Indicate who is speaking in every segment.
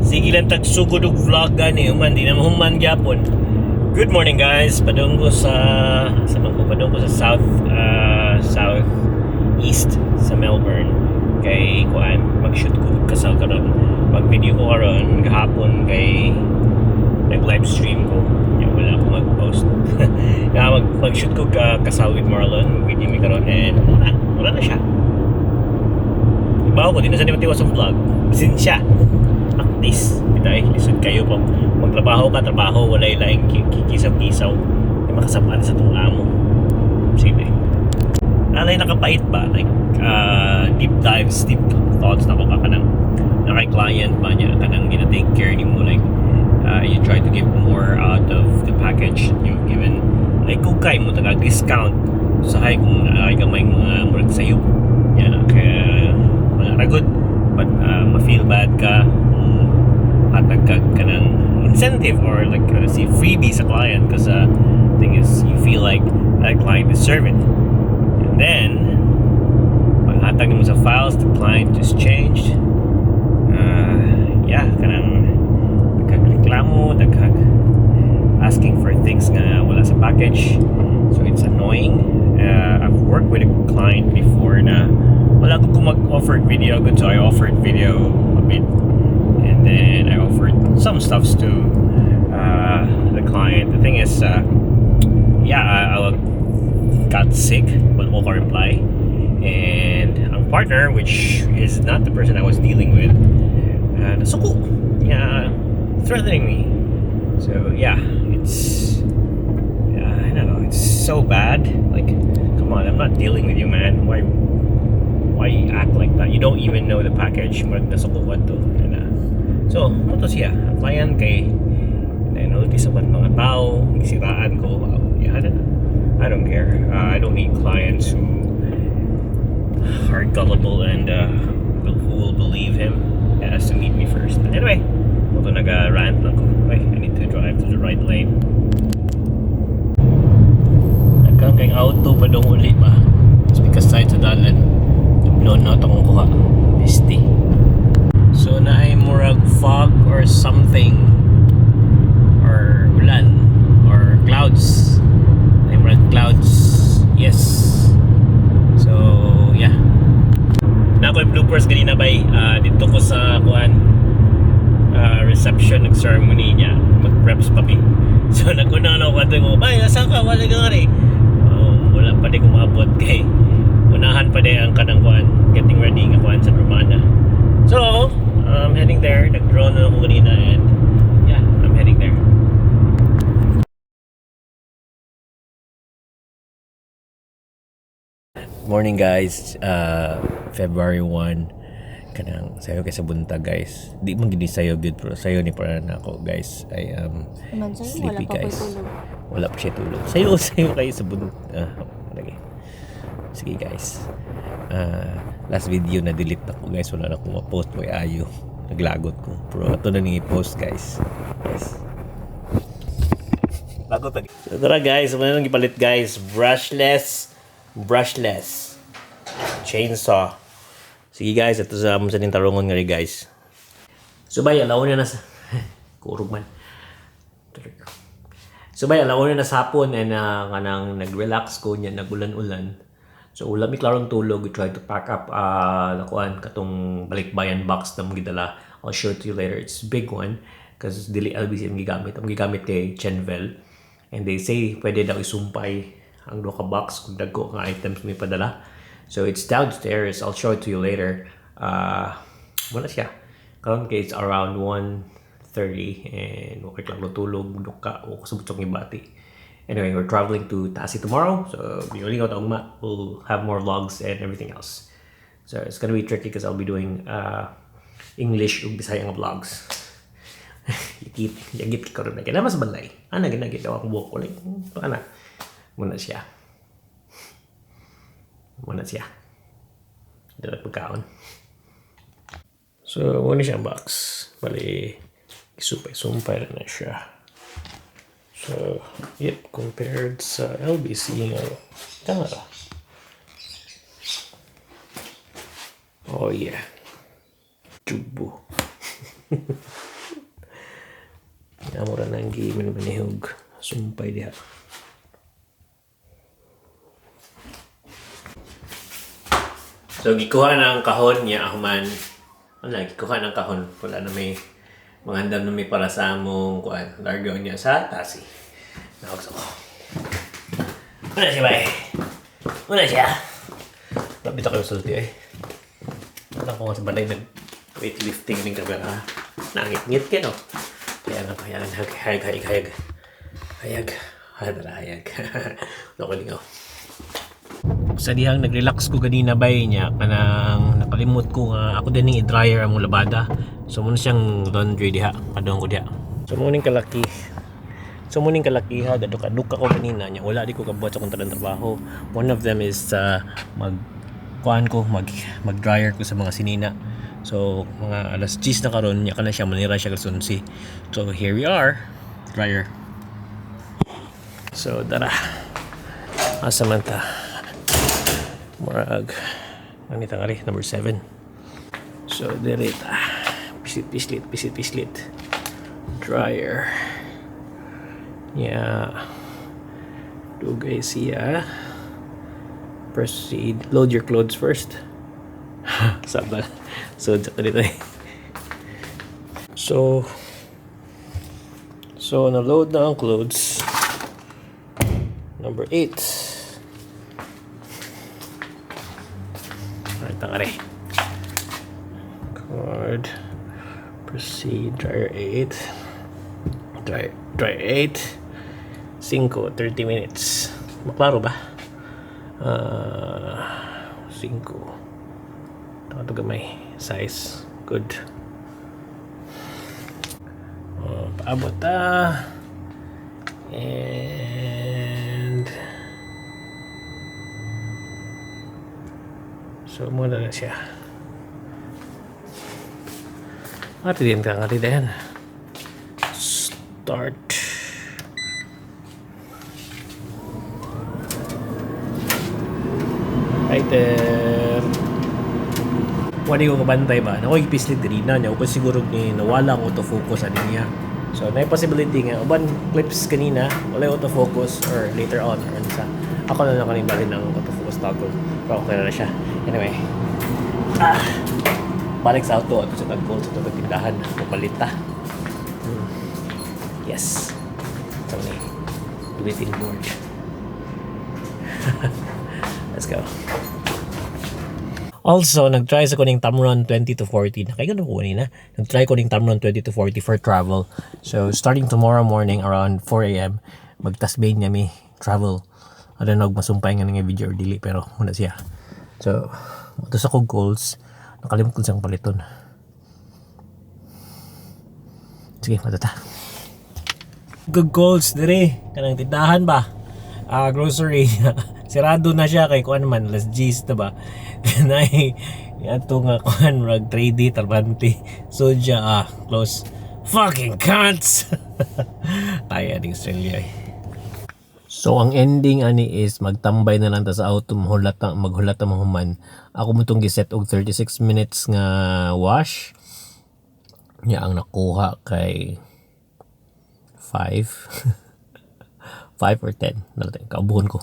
Speaker 1: Sige lang tagsugod og vlog gani human di na mahuman gyapon. Good morning, guys. Padung ko sa man ko padung ko sa south east sa Melbourne kay kuan, mag-shoot ko kasal karon. Mag-video ko karon gahapon kay nag live stream ko. Ya, wala ko mag-post. Ya, mag-shoot ko ka kasal with Marlon, video mi karon and wala na siya. Ibaw ko, di na sa ni matiwas ang vlog. Bisin siya. Practice. Bitay, lisod kayo po. Magtrabaho ka, trabaho, walay laing kikisaw-kisaw. Di makasapaan sa itong amo. Sige. Alay nakapait ba? Like, deep dives, deep thoughts na ko ba kanang na kay client ba niya, kanang gina-take care ni mo, like, you try to give more out of the package you've given. Like, kung kay mo taga discount, usahay kung ay gamay mga murag sayo. Yeah, kaya wala ra good. But ma-feel bad ka kung hatag ka kanang incentive or like si freebie sa client because thing is you feel like that client deserve it. And then paghatag mo sa files, the client just changed. Yeah, kanang daghag reklamo, daghag asking for things nga wala sa package. So it's annoying. I've worked with a client before na wala ko kung mag-offered video good, so I offered video a bit and then I offered some stuffs to the client. The thing is, yeah, I got sick, wala ko reply, and ang partner, which is not the person I was dealing with, nasuko, yeah, threatening me. So yeah, it's, yeah, I don't know, it's so bad. Like, come on, I'm not dealing with you, man. Why you act like that? You don't even know the package. Murag nasuko ka to. Ana. So, mao to siya. Ang client kay na-notice ako ng mga tao, gisiraan ko. Yeah, I don't care. I don't need clients who are gullible and who will believe him. He has to meet me first. But anyway, mao to, nag-rant lang ko. Okay, I need to drive to the right lane. Nagkang kayong auto pa dong uli ba? It's because side sa dalan. Blown na akong kuha. Misty. So na ay murag fog or something or ulan or clouds. Ay murag clouds. Yes. So yeah. Na ako yung bloopers ganina bay. Ah, dito ko sa kuan, reception ng ceremony niya. Mag-preps pa mi. So naguna na ako ato ko, "Bay, asa ka? Wala ka nga rin." Oh, wala pa di ko maabot kay unahan pa di ang kanang kuan, getting ready nga kuan sa Romana. So, I'm heading there. Nag-drone na ako kanina and yeah, I'm heading there. Morning, guys. February 1, kanang sayo kay sa buntag, guys. Di man gini sayo good pero sayo ni para na ako, guys. I am
Speaker 2: Man sa'yo, wala
Speaker 1: sleepy,
Speaker 2: pa ko'y
Speaker 1: guys.
Speaker 2: Tulog.
Speaker 1: Wala pa siya tulog. Sayo sayo kayo sa buntag. Lagi. Sige, guys. Last video na delete ako, guys. Wala na akong ma-post ko ayo. Naglagot ko. Pero ato na ning i-post, guys. Yes. Lagot lagi. So, tara, guys, ano nang gipalit, guys? Brushless. Brushless. Chainsaw. Sige, guys, ito sa amon sa ning tarungon nga rin, guys. So bay, alauna na sa kurog man. So bay, alauna na sa hapon and kanang nag-relax ko niya, nagulan-ulan. So wala mi klarong tulog, we tried to pack up nakuan katong balikbayan box na mong gidala. I'll show it to you later. It's a big one because dili LBC ang gigamit. Ang gigamit kay Chenvel. And they say pwede daw isumpay ang duha ka box kung dagko nga items may padala. So it's downstairs. I'll show it to you later. Wala siya. Karon kay it's around 1:30 and okay lang tulog, duka o kasubot ng bati. Anyway, we're traveling to Tassie tomorrow. So we only got ugma. We'll have more vlogs and everything else. So it's gonna be tricky because I'll be doing English ug Bisaya nga vlogs. Yagit, yagit ko rin. Kaya mas balay. Ana, ginagit daw akong buhok ko. Like, ana. Muna siya. Muna siya. Dala pagkaon. So, muna siya ang box. Bali, isumpay-sumpay na siya. So, yep, compared sa LBC nga camera. Oh yeah. Jubo. Amo ra nang gi manihog sumpay diha. So gikuha na ang kahon niya human. Ano, gikuha ng kahon. Wala na may mga andam na may para sa among kuan. Largo niya sa Tassie. Nawag sa ko. Wala siya bay. Wala siya. Lapit ako yung sulti eh. Wala ko nga sa balay nag weightlifting ning kamera. Nangit-ngit ka no. Kaya nga, kaya nga, hayag, hayag, hayag. Hayag. Hayag, hayag. Wala ko lingaw. Sa dihang nag-relax ko ganina bay niya kanang nakalimot ko nga ako din ning i-dryer ang labada. So muna siyang laundry diha, kadong ko diha. So muning kalakiha gaduka-duka ko ganina niya wala di ko kabuhat sa akong tanan trabaho. One of them is mag kuan ko mag dryer ko sa mga sinina. So mga alas 10 na karon niya kana siya manira siya alas 11. So here we are, dryer. So dara. Asa man ta? Murag anita nga rin, number 7. So dire ta. Pislit, pislit, pislit, pislit. Dryer. Yeah. Dugay siya. Proceed. Load your clothes first. Sabal. So, dito eh. So, na-load na ang clothes. Number 8. Alright, tangare. Card. Proceed. Dryer 8. Dryer 8. 5, 30 minutes. Maklaro ba? 5. Ito gamay. Size. Good. Oh, paabot ta. And so, muna na siya. Ati din ka, ati din. Start. Right there. Wala ko kabantay ba? Naku, ipislit din na niya. Kung siguro ni nawala ang autofocus ani niya. So, na possibility nga, uban clips kanina, wala yung autofocus or later on, or ano sa, ako na lang kanina rin ang autofocus toggle. Pero okay na siya. Anyway. Balik sa auto at sa tagkol sa itong tindahan. Mapalit ta. Yes. Ito ni. Bulletin board. Let's go. Also, nag-try sa ko ning Tamron 20 to 40. Nakaigan ko kanina. Nag-try ko ning Tamron 20 to 40 for travel. So, starting tomorrow morning around 4 a.m., mag-Tasmania mi travel. I don't know masumpay nga nga video or dili, pero muna siya. So, ito sa kong goals. Nakalimot ko siyang paliton. Sige, matata. Good goals dire. Kanang tindahan ba? Grocery. Sirado na siya kay kuan man alas 10 ta ba. Kanay ato nga kuan rag 3D tarbante. So siya close. Fucking cunts. Kaya ding Australia eh. So ang ending ani is magtambay na lang ta sa auto, mahulat ta, maghulat ta mahuman. Ako mo tong giset og 36 minutes nga wash. Nya ang nakuha kay 5. 5 or 10. Natin kaubuhon ko.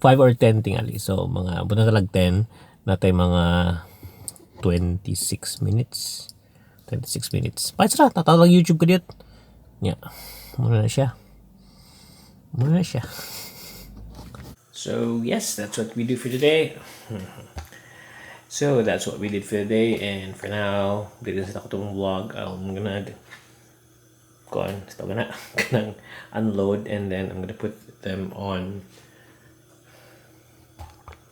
Speaker 1: 5 or 10 tingali. So mga buta talag 10 natay mga 26 minutes. 26 minutes. Pahit sara, tatawag YouTube ko dito. Nya, muna na siya. Muna na siya. So yes, that's what we do for today. So that's what we did for today, and for now, dito sa ako vlog, I'm gonna go on, still gonna unload, and then I'm gonna put them on.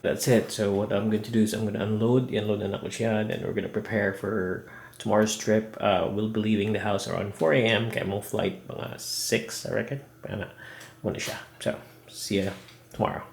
Speaker 1: That's it. So what I'm going to do is I'm gonna unload, i-unload na nako siya, then we're gonna prepare for tomorrow's trip. We'll be leaving the house around 4 a.m. Kaya mong flight mga 6, I reckon. Kaya na, muna siya. So, see ya tomorrow.